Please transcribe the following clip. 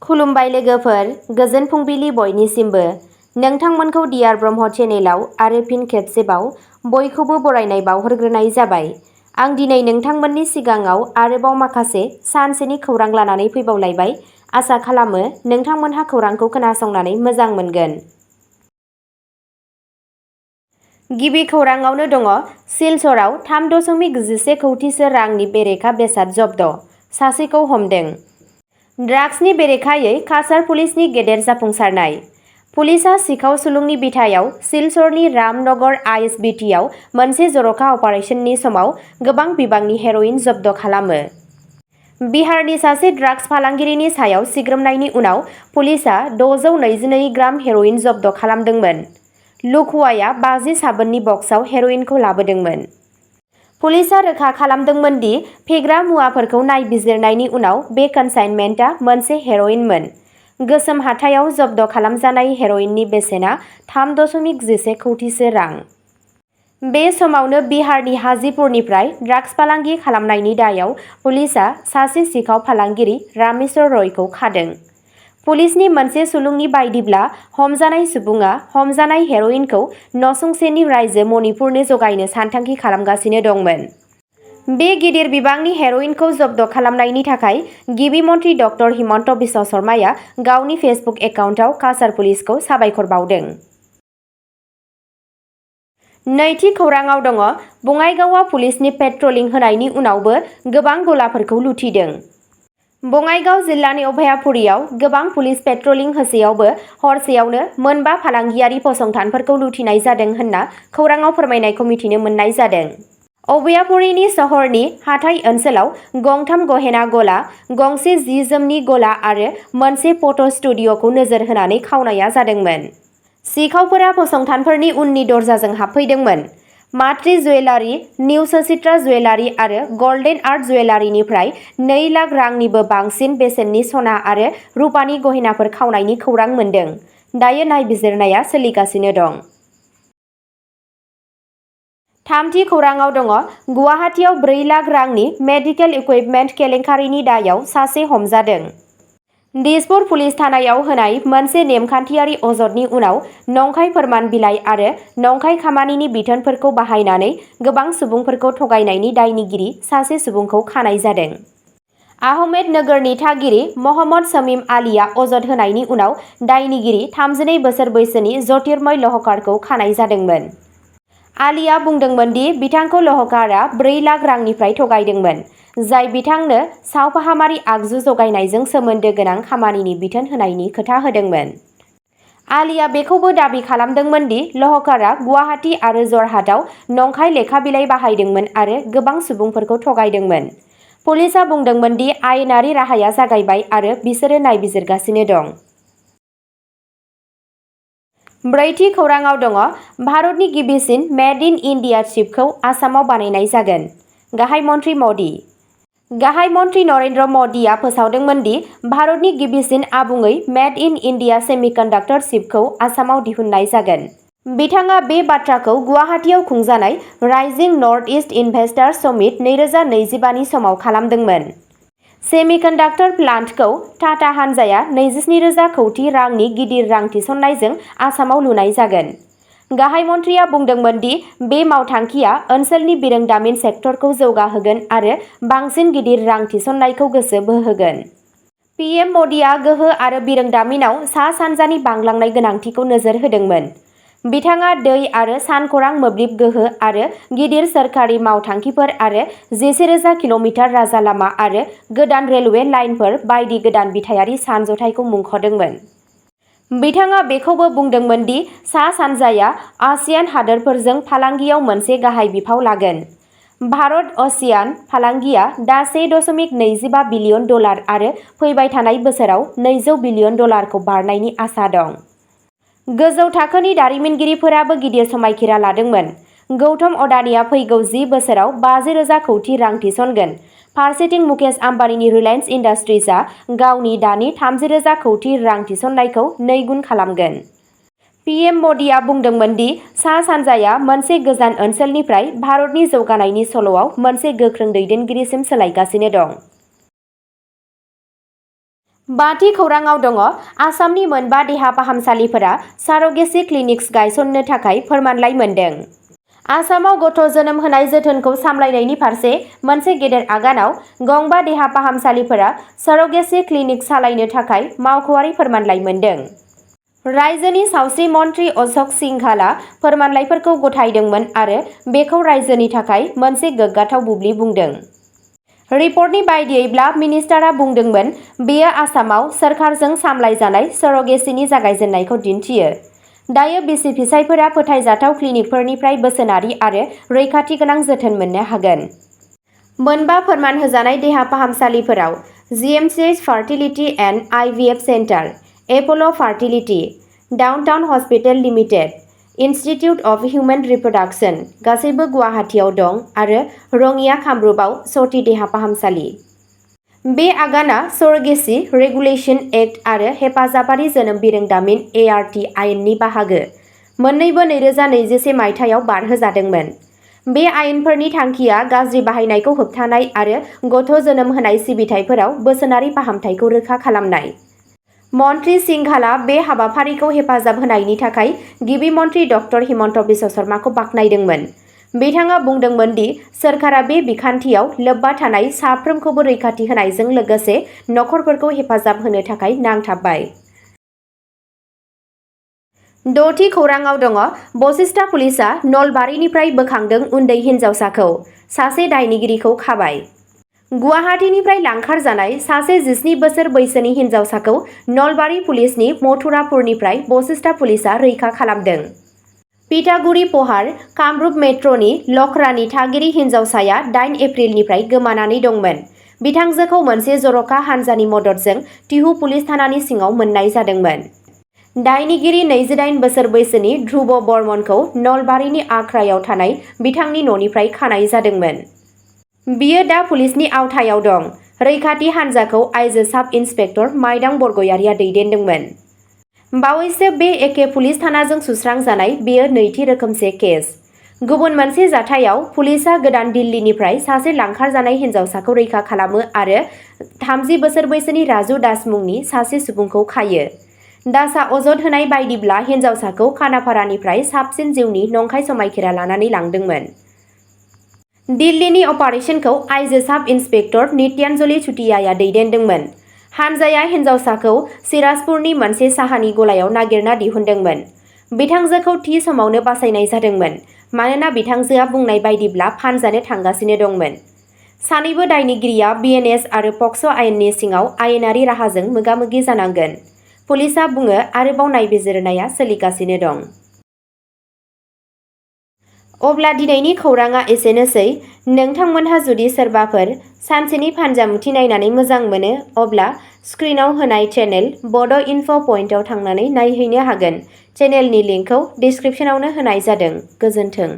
खुलुमबाय लोगोफोर, गोजोन फुंबिलि बयनिसिमबो। नोंथांमोनखौ डियार ब्रह्म चेनेलाव आरो फिन खेबसेबाव बयखौबो बरायनाय बावहरग्रोनाय जाबाय। आं दिनै नोंथांमोननि सिगाङाव आरोबाव माखासे सानसेनि खौरां लानानै फैबावलायबाय। आसा खालामो नोंथांमोनहा खौरांखौ खोनासंनानै मोजां मोनगोन। गिबि खौराङावनो दङ सिलचराव 3.11 कौटिसो रांनि बेरेखा बेसाद जब्द, सासेखौ हमदों। ड्राग्सनि बेरेखायै काछार पुलिसनि गेदेर जाफुंसारनाय। पुलिसआ सिखाव सुलुंनि बिथायाव सिलचरनि रामनगर आइएसबिटिआव मोनसे जर'खा अपारेशननि समाव गोबां बिबांनि हेर'इन जब्द खालामो। बिहारनि सासे ड्राग्स फालांगिरिनि सायाव सिग्रोमनायनि उनाव पुलिसआ 622 ग्राम हेर'इन जब्द खालामदोंमोन। लुखवाया 50 साबोननि बक्सआव हेर'इनखौ लाबोदोंमोन। पुलिसआ रोखा खालामदोंमोन दि फेग्रा मुवाफोरखौ नायबिजिरनायनि उनाव बे कनसाइनमेन्टआ मोनसे हेर'इनमोन। गोसोम हाथायाव जब्द खालामजानाय हेर'इननि बेसेना 3.11 कौटिसो रां। बे समावनो बिहारनि हाजीपुरनिफ्राय ड्राग्स फालांगि खालामनायनि दायाव पुलिसआ सासे सिखाव फालांगिरि रामेश्वर रयखौ खादों। पुलिसनि मोनसे सुलुंनि बायदिब्ला हमजानाय सुबुङा हमजानाय हेर'इनखौ नसुंसेनि रायजो मणिपुरनो जगायनो सानथांखि खालामगासिनो दंमोन। बे गिदिर बिबांनि हेर'इनखौ जब्द खालामनायनि थाखाय गिबि मन्थ्रि डक्टर हिमन्त बिश्व शर्माया गावनि फेसबुक एकाउन्टआव काछार पुलिसखौ साबायखर बावदों। नैथि खौराङाव दङ बङाइगावआव पुलिसनि पेट्रलिं होनायनि उनावबो गोबां गलाफोरखौ लुथिदों। बङाइगाव जिल्लानि अभयापुरीयाव गोबां पुलिस पेट्रलिं होसेयावबो हरसेयावनो 4 फालांगियारि फसंथानफोरखौ लुथिनाय जादों होनना खौराङाव फोरमायनायखौ मिथिनो मोननाय जादों। अभयापुरीनि सहरनि हाथाइ ओनसोलाव गंथाम गहेना गला, गंसे जि-जोमनि गला आरो मोनसे फट' स्टुडिअ'खौ नोजोर होनानै खावनाया जादोंमोन। सिखावफोरा फसंथानफोरनि उननि दरजाजों हाबफैदोंमोन। मात्रि जुवेलारि, निउ सचित्रा जुवेलारि आरो गल्डेन आर्ट जुवेलारिनिफ्राय 2 लाख रांनिबो बांसिन बेसेननि सना आरो रुपानि गहेनाफोर खावनायनि खौरां मोन्दों। दायो नायबिजिरनाया सोलिगासिनो दं। थामथि खौराङाव दङ गुवाहाटीआव 4 लाख रांनि मेडिकेल इकुइपमेन्ट केलेंकारिनि दायाव सासे हमजादों। दिसपुर पुलिस थानायाव होनाय मोनसे नेमखान्थियारि अजदनि उनाव नंखाय फोरमान बिलाइ आरो नंखाय खामानिनि बिथोनफोरखौ बाहायनानै गोबां सुबुंफोरखौ थगायनायनि दायनिगिरि सासे सुबुंखौ खानाय जादों। आहमेद नगरनि थागिरि महम्मद शमीम आलीआ अजद होनायनि उनाव दायनिगिरि 32 बोसोर बैसोनि ज्योतिर्मय लहकारखौ खानाय जादोंमोन। आलीआ बुंदोंमोन दि बिथांखौ लहकारा 4 लाख रांनिफ्राय थगायदोंमोन, जाय बिथांनो सावफाहामारि आगजु जगायनायजों सोमोन्दो गोनां खामानिनि बिथोन होनायनि खोथा होदोंमोन। आलीआ बेखौबो दाबि खालामदोंमोन दि लहकारा गुवाहाटी आरो जरहाटआव नंखाय लेखा बिलाइ बाहायदोंमोन आरो गोबां सुबुंफोरखौ थगायदोंमोन। पुलिसआ बुंदोंमोन दि आयेनारि राहाया जागायबाय आरो बिसोरो नायबिजिरगासिनो दं। ब्रैथि खौराङाव दङ भारतनि गिबिसिन मेड इन इन्डिया चिपखौ आसामाव बानायनाय जागोन। गाहाय मन्थ्रि मदि। गाहाय मन्थ्रि नरेन्द्र मदिआ फोसावदोंमोन दि भारतनि गिबिसिन आबुङै मेड इन इन्डिया सेमिकन्डाक्टर चिपखौ आसामाव दिहुननाय जागोन। बिथाङा बे बाथ्राखौ गुवाहाटीआव खुंजानाय rising north east investors summit 2025 नि समाव खालामदोंमोन। सेमिकन्डाक्टर प्लान्टखौ टाटा हानजाया 27,000 कौटि रांनि गिदिर रां थिसननायजों आसामाव लुनाय जागोन। गाहाय मन्थ्रिया बुंदोंमोन दि बे मावथांखिया ओनसोलनि बिरोंदामिन सेक्टरखौ जौगाहोगोन आरो बांसिन गिदिर रां थिसननायखौ गोसो बोहोगोन। पीएम मदिआ गोहो आरो बिरोंदामिनआव सा-सानजानि बांलांनाय गोनांथिखौ नोजोर होदोंमोन। बिथाङा दै आरो सानखरां मोब्लिब गोहो आरो गिदिर सोरखारि मावथांखिफोर आरो 11,000 किल'मिटार राजा लामा आरो गोदान रेलवे लाइनफोर बायदि गोदान बिथायारि सानज'थायखौ मुंख'दोंमोन। बिथाङा बेखौबो बुंदोंमोन दि सा-सानजाया आसियान हादोरफोरजों फालांगियाव मोनसे गाहाय बिफाव लागोन। भारत-आसियान फालांगिया दा $1.25 बिलियन आरो फैबाय थानाय बोसोराव $200 बिलियन बारनायनि आसा दं। गोजौ थाखोनि दारिमिनगिरिफोराबो गिदिर समायखिरा लादोंमोन। गौतम अडानिआ फैगौ 10 बोसोराव 50,000 कौटि रां थिसनगोन। फारसेथिं मुकेश आम्बानीनि रिलायेन्स इन्डास्ट्रिजआ गावनि दानि 30,000 कौटि रां थिसननायखौ 2 गुन खालामगोन। पीएम मदिआ बुंदोंमोन दि सा-सानजाया मोनसे गोजान ओनसोलनिफ्राय भारतनि जौगानायनि सल'आव मोनसे गोख्रों दैदेनगिरिसिम सोलायगासिनो दं। बाथि खौराङाव दङ आसामनि मोनबा देहा फाहामसालिफोरा सार'गेसि क्लिनिक्स गायसननो थाखाय फोरमानलाइ मोनदों। आसामाव गथ' जोनोम होनाय जोथोनखौ सामलायनायनि फारसे मोनसे गेदेर आगानाव गंबा देहा फाहामसालिफोरा सार'गेसि क्लिनिक सालायनो थाखाय मावख'आरि फोरमानलाइ मोनदों। रायजोनि सावस्रि मन्थ्रि अश'क सिंघालआ फोरमानलाइफोरखौ गथायदोंमोन आरो बेखौ रायजोनि थाखाय मोनसे गोग्गाथाव बुब्लि बुंदों। रिपर्टनि बायदियैब्ला मिनिस्टारआ बुंदोंमोन बेयो आसामाव सोरखारजों सामलायजानाय सार'गेसिनि जागायजेन्नायखौ दिन्थियो। दायो बिसि फिसायफोरा फोथायजाथाव क्लिनिकफोरनिफ्राय बोसोनारि आरो रैखाथि गोनां जोथोन मोननो हागोन। मोनबा फोरमान होजानाय देहा फाहामसालिफोराव GMCH fertility and IVF centre, Apollo' fertility, downtown hospital limited, institute of human reproduction गासैबो गुवाहाटीआव दं आरो रङिया कामरुपआव सती देहा फाहामसालि। बे आगाना सरोगेसि रेगुलेशन एक्ट आरो हेफाजाबारि जोनोम बिरोंदामिन एआरटि आयेननि बाहागो, मोन्नैबो 2021 मायथाइयाव बारहोजादोंमोन। बे आयेनफोरनि थांखिया गाज्रि बाहायनायखौ होबथानाय आरो गथ' जोनोम होनाय सिबिथायफोराव बोसोनारि फाहामथायखौ रोखा खालामनाय। मन्थ्रि सिंघालआ बे हाबाफारिखौ हेफाजाब होनायनि थाखाय गिबि मन्थ्रि डक्टर हिमन्त बिश्व शर्माखौ बाख्नायदोंमोन। बिथाङा बुंदोंमोन दि सोरखारा बे बिखान्थियाव लोब्बा थानाय साफ्रोमखौबो रैखाथि होनायजों लोगोसे नखरफोरखौ हेफाजाब होनो थाखाय नांथाबबाय। द'थि खौराङाव दङ बशिष्टा पुलिसआ नलबारिनिफ्राय बोखांदों उन्दै हिन्जावसाखौ, सासे दायनिगिरिखौ खाबाय। गुवाहाटीनिफ्राय लांखारजानाय सासे 17 बोसोर बैसोनि हिन्जावसाखौ नलबारि पुलिसनि मथुरापुरनिफ्राय बशिष्टा पुलिसआ रैखा खालामदों। पिटागुरि पहार, कामरुप मेट्र'नि लख रानि थागिरि हिन्जावसाया 8 एप्रिलनिफ्राय गोमानानै दंमोन। बिथांजोखौ मोनसे जर'खा हान्जानि मददजों तिहु पुलिस थानानि सिङाव मोन्नाय जादोंमोन। दायनिगिरि 28 बोसोर बैसोनि ध्रुव बर्मनखौ नलबारिनि आख्रायाव थानाय बिथांनि न'निफ्राय खानाय जादोंमोन। बियो दा पुलिसनि आवथायाव दं। रैखाथि हान्जाखौ आइजो साब इन्सपेक्टर माइदां बरग'यारिआ दैदेनदोंमोन। बावैसो बे एखे पुलिस थानाजों सुस्रांजानाय बेयो नैथि रोखोमसे केस। गुबुन मोनसे जाथायाव पुलिसआ गोदान दिल्लीनिफ्राय सासे लांखारजानाय हिन्जावसाखौ रैखा खालामो आरो 30 बोसोर बैसोनि राजु दास मुंनि सासे सुबुंखौ खायो। दासआ अजद होनाय बायदिब्ला हिन्जावसाखौ खानापारानिफ्राय साबसिन जिउनि नंखाय समायखिरा लानानै लांदोंमोन। दिल्लीनि अपारेशनखौ आइजो साब इन्सपेक्टर नित्यान्जलि चुटियाया दैदेनदोंमोन। हानजाया हिन्जावसाखौ सिराजपुरनि मोनसे साहानि गलायाव नागिरना दिहुनदोंमोन। बिथांजोखौ थि समावनो बासायनाय जादोंमोन मानोना बिथांजोआ बुंनाय बायदिब्ला फानजानो थांगासिनो दंमोन। सानैबो दायनिगिरिया बिएनएस आरो पक्स' आयेननि सिङाव आयेनारि राहाजों मोगा-मोगि जानांगोन। पुलिसआ बुङो आरोबाव नायबिजिरनाया सोलिगासिनो दं। अब्ला दिनैनि खौराङा एसेनोसै। नोंथांमोनहा जुदि सोरबाफोर सानसेनि फानजामुथि नायनानै मोजां मोनो अब्ला स्क्रिनाव होनाय चेनेल बड' इनफ' पइन्टआव थांनानै नायहैनो हागोन। चेनेलनि लिंकखौ डिस्क्रिप्शनावनो होनाय जादों। गोजोन्थों।